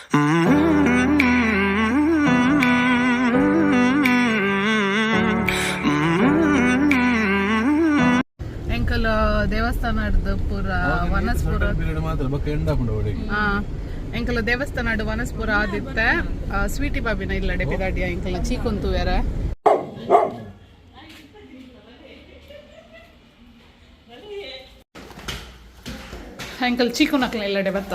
ಎಂಕಲ್ ದೇವಸ್ಥಾನದ ಪೂರ ವನಸ್ಪುರ. ಪೀರಿಯಡ್ ಮಾತ್ರ, ಬೊಕ್ಕ ಎಂಡ್ ಆಪುಂಡು ಒಡೆಗೆ. ಎಂಕಲ ದೇವಸ್ಥಾನ ವನಸ್ಪುರ ಆದಿತ್ತೆ. ಸ್ವೀಟಿ ಬಾಬಿನ ಇಲ್ಲಡೆ ಪಿದಾಡಿಯ. ಎಂಕಲ್ನ ಚೀಕೊಂತುವೆರೆ. ಎಂಕಲ್ ಚೀಕುನಕ್ಲ ಇಲ್ಲಡೆ ಬತ್ತ.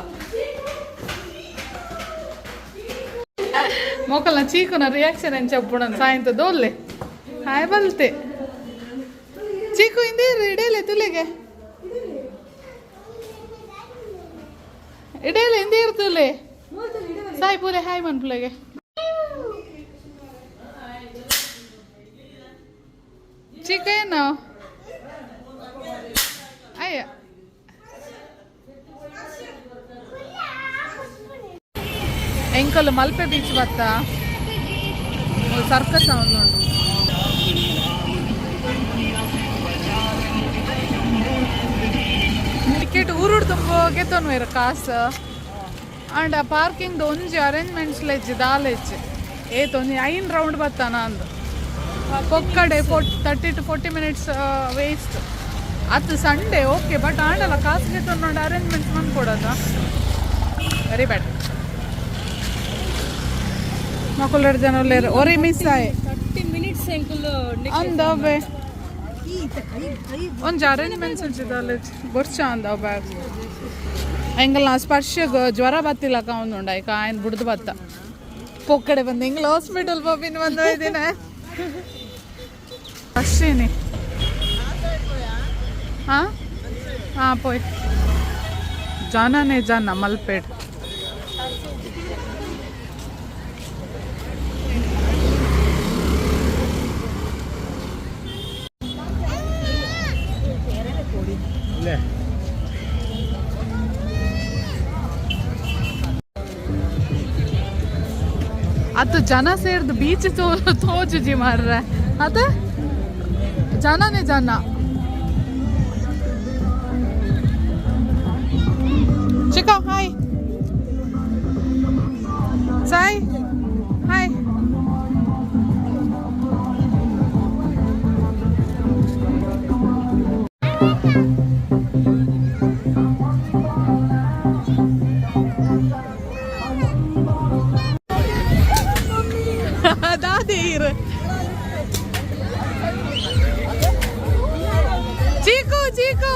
ಮೋಕಲ್ನ ಚೀಕುನ ರಿಯಾಕ್ಷನ್ ಎಂಚ ಉಪ್ಪುಣ ಸಾಯಂತ ದೋಲ್ಲೆ. ಹಾಯ್ ಬಲ್ತೆ ಚೀಕು, ಇಂದೇ ಇಡೇಲೆ ತುಲೆಗೆ ಇಡೇಲೆ ಇಂದೇ ಇರ್ತುಲೆ. ಸಾಯಿ ಪೂಲೆ ಹಾಯ್ ಮನ್ಪುಲೆಗೆ. ಚೀಕ ಏನು ಅಯ್ಯ. ಎಂಕಲ್ ಮಲ್ಪೆ ಬೀಚ್ ಬತ್ತ. ಸರ್ಕಸ್ ಉಂಟು. ಟಿಕೆಟ್ ಊರುಡು ತುಂಬ ಗೆತ್ತೊನ್ವೇರು ಕಾಸು. ಆಂಡ ಪಾರ್ಕಿಂಗ್ ಒಂಜಿ ಅರೇಂಜ್ಮೆಂಟ್ಸ್ ಲೆಜ್ಜಿ, ದಾಲ ಇಜ್ಜಿ. ಏತ್ ಒಂಜಿ ಐನ್ ರೌಂಡ್ ಬತ್ತಾನ ಅಂದು ಪೊಕ್ಕಡೆ 30 to 40 minutes waste. ಅದು ಸಂಡೇ ಓಕೆ, ಬಟ್ ಆಂಡಲ ಕಾಸು ಗೆತ್ತೊಂದು ಅರೇಂಜ್ಮೆಂಟ್ಸ್ ಮನ್ಕೊಡೋದ. Very bad. ಮೊಕುಲ್ ಎರಡು ಜನ ಉಲ್ಲೇರು. ಒರಿ ಮಿಸ್ ಆಯ್. 30 ಮಿನಿಟ್ಸ್ ಎಂಕುಲು. ಅಂದವೆ ಒಂಜಿ ಅರೇಂಜ್ಮೆಂಟ್ಸ್ ಉಂಚಿದಲ್ಲ, ಬೊರ್ಚ ಅಂದವ ಬ್ಯಾಗ್. ಎಂಕಲ್ನ ಸ್ಪರ್ಶಗ್ ಜ್ವರ ಬತ್ತಿಲ್ಲಕ ಒಂದುಂಡು. ಐಕ ಆಯ್ನ ಬುಡ್ದು ಬತ್ತ. ಪೊಕ್ಕಡೆ ಬಂದು ಎಂಗ್ಲ ಹಾಸ್ಪಿಟಲ್ ಪೋಪಿನ ಬಂದು ಇದ್ದೀನಿ ಅಷ್ಟೇನೆ. ಹಾಂ ಹಾಂ, ಪೋಯ್. ಜನನೇ ಜನ ಮಲ್ಪೆಡ್. ಅದು ಜನ ಸೇರ್ದು ಬೀಚ್ ತೋ ತೋಜುಜಿ ಮಾರ್ರೆ. ಅದ ಜನನೇ ಜನ. ಚಿಕ್ಕ, ಹಾಯ್ ಸಾಯ್, ಹಾಯ್. ದಾದಿ ಇರು. ಚೀಕು, ಚೀಕು.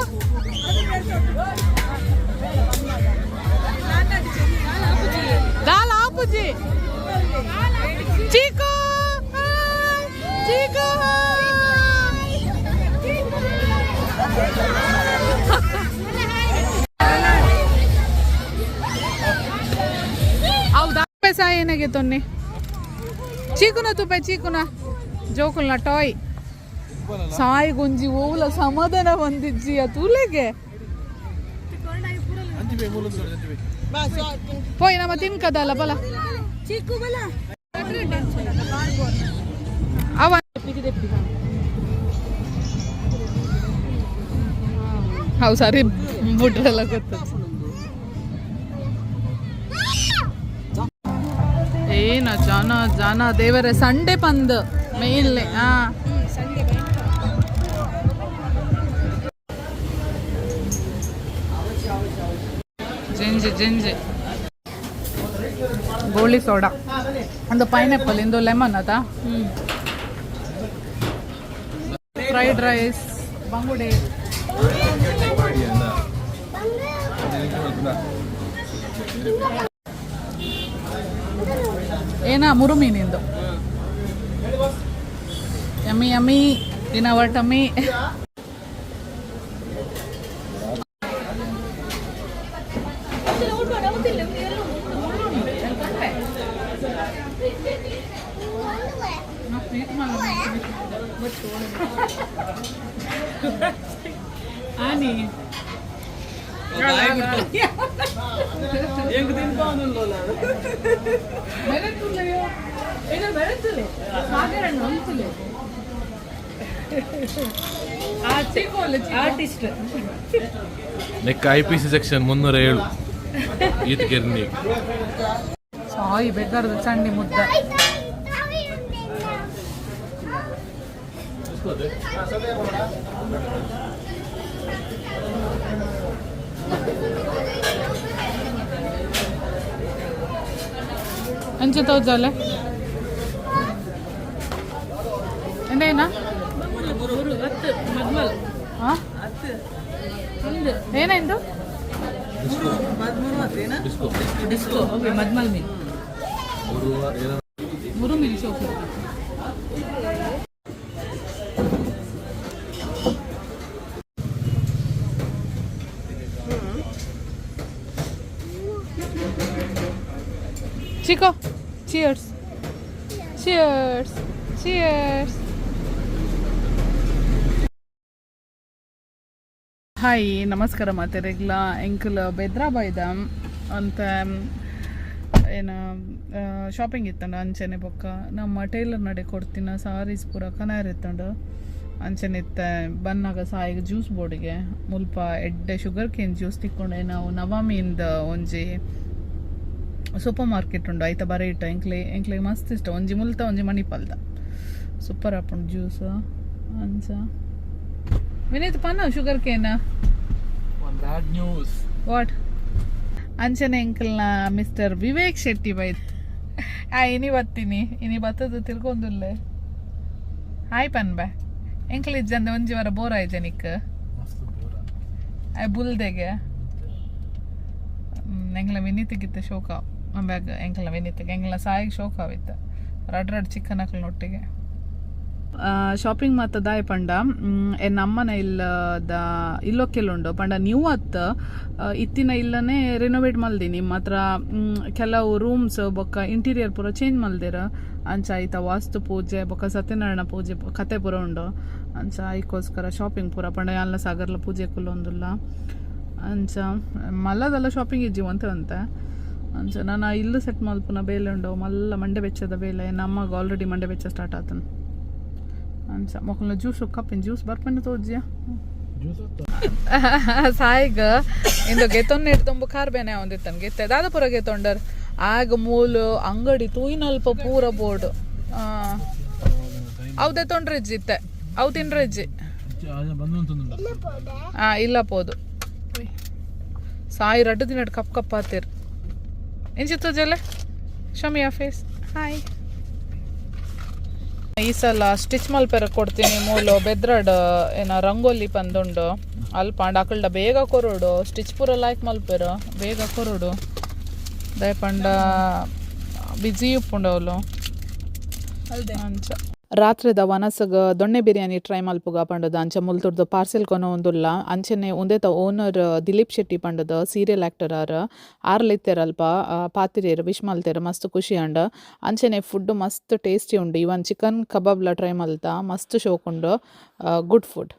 ದಾಲ ಆಪುಜಿ. ಚೀಕು, ಹಾಯ್. ಚೀಕು, ಹಾಯ್. ಹೌದಾ? ಸಾಯ್ ಏನಾಗೆ ತೊನ್ನಿ. ಚೀಕುನ ತುಪ್ಪೆ, ಚೀಕುನ ಜೋಕುಲ್ನ ಟಾಯ್. ಸಾಯಿ ಗುಂಜಿ ಓಲ ಸಮಾಧಾನ ಬಂದಿಜ್ಜಿ ತೂಲೆಗೆ. ಪೋಯ್, ನಮ್ಮ ತಿನ್ಕದಲ್ಲ ಬಲ. ಚಿಕ್ಕು ಬಲ. ಅವ ಹೌದು, ಸರಿ ಬಿಟ್ರೆಲ್ಲ ಗೊತ್ತ. ಏನ ಜನ ಜನ ದೇವರೇ. ಸಂಡೆ ಪಂದ್ ಮೇನ್ಲಿ. ಹಾ. ಸಂಡೆ. ಜಿಂಜಿ ಜಿಂಜಿ ಗೋಳಿ ಸೋಡಾ ಒಂದು, ಪೈನಾಪಲ್ ಇಂದು, ಲೆಮನ್ ಅದ, ಫ್ರೈಡ್ ರೈಸ್, ಬಂಗುಡೆ. ಏನ ಮುರು ಮೀನಿಂದು. Yummy yummy in our tummy. ಆನಿ. ಎಂಕ್ ತಿನ್ಪಾವೊಂದುಲ್ಲಲ್ಲ. ಮೆರೆತುಲೆಯೋ ಏನೋ ಮೆರೆತುಲೆ ಸಾಗರಣ್ಣ ಒಂತುಲೆ. ಆರ್ಟಿಸ್ಟ್. ನೆಕ್ ಐಪಿಸಿ ಸೆಕ್ಷನ್ 307 ಈತ್ ಕೆರ್ನಿ. Sai ಬೆಗರ್ದು ಚಂಡಿ ಮುದ್ದೆ. ಅಂಚೆ ತೋಜಾಲೆ ಎಂದೇನಾ? ಹಾ, ಏನಾಯ್ತು? ಡಿಸ್ಕೋ, ಓಕೆ, ಮದ್ಮಲ್ ಮೀನ್. ಮುರು ಮೀನು ಶೋಕು. Chicco, cheers, cheers, cheers. Hi, ನಮಸ್ಕಾರ ಮಾತೆರೆಗ್ಲ. ಎಂಕಲ್ ಬೆದ್ರಾಬಾಯ್ದ ಅಂತ ಏನ ಶಾಪಿಂಗ್ ಇತ್ತಂಡ. ಅಂಚನೆ ಬೊಕ್ಕ ನಮ್ಮ ಟೈಲರ್ ನಡೆ ಕೊಡ್ತಿನ ಸಾರೀಸ್ ಪೂರ ಕನಾರ್ ಇತ್ತಂಡು. ಅಂಚನೆ ಇತ್ತ ಬನ್ನಾಗ ಸಾಯಿಗೆ ಜ್ಯೂಸ್ ಬೋರ್ಡಿಗೆ ಮುಲ್ಪ ಎಡ್ಡೆ sugar cane juice ತಿಕ್ಕೊಂಡೆ. ನಾವು ನವಾಮಿಯಿಂದ ಒಂಜಿ ಸೂಪರ್ ಮಾರ್ಕೆಟ್ ಉಂಡು, ಐತ ಬರ ಇಟ್ಟ. ಎಂಕ್ಲೆ ಎಂಕ್ಲೆ ಮಸ್ತ್ ಇಷ್ಟ. ಒಂಜಿ ಮುಲ್ತ, ಒಂಜಿ ಮಣಿಪಾಲ್ದ. ಸೂಪರ್ ಆಪುಂಡು ಜ್ಯೂಸ್. ಅಂಚ ವಿನೀತ್ ಪನ್ನ sugar cane. One bad news. What? ಅಂಚನೆ ಎಂಕಲ್ನ ಮಿಸ್ಟರ್ ವಿವೇಕ್ ಶೆಟ್ಟಿ ಬೈ. ಆ ಇನಿ ಬತ್ತೀನಿ, ಇನಿ ಬತ್ತದ ತಿರ್ಗೊಂದುಲ್ಲೆ. ಹಾಯ್ ಪನ್ ಬೈ. ಎಂಕಲ್ ಇಜ್ಜಂದೆ ಒಂಜಿ ವಾರ ಬೋರ್ ಆಯ್ಜ ನಿಕ್? ಮಸ್ತ್ ಬೋರ. ಆ ಬುಲ್ದೆಗೆ ಎಂಕಲ್ನ ವಿನೀತಿಗಿತ್ತ ಶೋಕ ಬ್ಯಾಗ್. ಎಂಕಲ್ನ ವಿನೀತಿಗೆ, ಎಂಕಲ್ನ ಸಾಯಿಗೆ ಶೋಕ ಆವಿತ್ತ. ರಡ್ ರಡ್ ಚಿಕ್ಕನ್ ಒಟ್ಟಿಗೆ ಶಾಪಿಂಗ್ ಮಾತ ದಾಯ ಪಂಡ, ಎನ್ನ ಅಮ್ಮನ ಇಲ್ಲದ ಇಲ್ಲೊಕ್ಕೆಲ್ಲುಂಡು ಪಂಡ ನ್ಯೂ ಅತ್, ಇತ್ತಿನ ಇಲ್ಲನೆ ರಿನೋವೇಟ್ ಮಲ್ದಿನಿ ಮಾತ್ರ. ಕೆಲವು ರೂಮ್ಸ್ ಬೊಕ್ಕ ಇಂಟೀರಿಯರ್ ಪೂರ ಚೇಂಜ್ ಮಲ್ದಿರ. ಅಂಚ ಐತ ವಾಸ್ತು ಪೂಜೆ ಬೊಕ್ಕ ಸತ್ಯನಾರಾಯಣ ಪೂಜೆ ಕತೆ ಪೂರ ಉಂಡು. ಅಂಚ ಐಕೋಸ್ಕರ ಶಾಪಿಂಗ್ ಪೂರ ಪಂಡ ಯಾನ್ಲ ಸಾಗರ್ಲ ಪೂಜೆ ಕುಲ್ಲೊಂದುಲ್ಲ. ಅಂಚ ಮಲ್ಲದೆಲ್ಲ ಶಾಪಿಂಗ್ ಇಜ್ಜಿ, ಒಂತೆ ಒಂತೆ. ಅಂಚ ನಾನು ಇಲ್ಲು ಸೆಟ್ ಮಲ್ಪುನ ಬೇಲೆ ಉಂಡು, ಮಲ್ಲ ಮಂಡೆ ಬೆಚ್ಚದ ಬೇಲೆ. ನಮ್ಮಗ ಆಲ್ರೆಡಿ ಮಂಡೆ ಬೆಚ್ಚ ಸ್ಟಾರ್ಟ್ ಆತನ. ಅಂಚ ಮೊಕ್ಕಲ್ನ ಜ್ಯೂಸ್ ಕಪ್ಪಿನ ಜ್ಯೂಸ್ ಬರ್ಪಂಡ ತೋಜ್ಯ. ಜ್ಯೂಸ್. ಸಾಯಿಗ ಇಂದು ಗೆತೊನ್ನೆ ತುಂಬ ಕಾರ್ ಬೇನೆ ಒಂದಿತ್ತನ್ ಗೆತ್ತೆ ದಾದಪುರ ಗೆತೊಂಡರ್. ಆಗ ಮೂಲು ಅಂಗಡಿ ತೂಯಿನಲ್ಪ ಪೂರ ಬೋರ್ಡ್ ಅವು ತೊಂಡ್ರಿಜ್ಜಿ ಇತ್ತೆ, ಅವು ತಿನ್ರಿಜ್ಜಿ. ಬಂದು ಅಂತಂದು. ಆ ಇಲ್ಲ ಪೋದು. ಸಾಯಿ ರಡ್ಡು ದಿನ ಕಪ್ ಕಪ್ ಆತಿರ್. ಇಂಚಿತ್ತು ಜಲೆ ಶಮಿಯ ಫೇಸ್. ಹಾಯ್. ಈ ಸಲ ಸ್ಟಿಚ್ ಮಲ್ಪೆರ ಕೊಡ್ತೀನಿ ಮೂಲು ಬೆದ್ರಡ್ ಏನ ರಂಗೋಲಿ ಪಂದುಂಡು ಅಲ್ಪ. ಅಂಡ ಅಕಲ್ಡ ಬೇಗ ಕೊರೊಡು. ಸ್ಟಿಚ್ ಪೂರ ಲೈಕ್ ಮಲ್ಪೆರು, ಬೇಗ ಕೊರೊಡು. ದಯಪಂಡ ಬಿಜಿ ಉಪ್ಪುಂಡು ಅವಳು. ಅಂಚ ರಾತ್ರಿದ ವನಸಗ ದೊಣ್ಣೆ ಬಿರಿಯಾನಿ ಟ್ರೈ ಮಲ್ಪುಗ ಪಂಡದ. ಅಂಚ ಮುಲ್ತುರ್ದು ಪಾರ್ಸೆಲ್ ಕೊನೊ ಒಂದುಲ್ಲ. ಅಂಚನೆ ಉಂದೆತ ಓನರ್ ದಿಲೀಪ್ ಶೆಟ್ಟಿ ಪಂಡದ ಸೀರಿಯಲ್ ಆಕ್ಟರ್ ಆರ್. ಆರ್ಲಿತ್ತೆರ್ ಅಲ್ಪ, ಪಾತಿರಿಯರ್, ವಿಶ್ ಮಲ್ತೆರ್. ಮಸ್ತ್ ಖುಷಿ ಅಂಡ್. ಅಂಚನೆ ಫುಡ್ ಮಸ್ತ್ ಟೇಸ್ಟಿ ಉಂಡು. ಇವನ್ ಚಿಕನ್ ಕಬಾಬ್ಲ ಟ್ರೈ ಮಲ್ತ, ಮಸ್ತ್ ಶೋಕುಂಡು. Good food.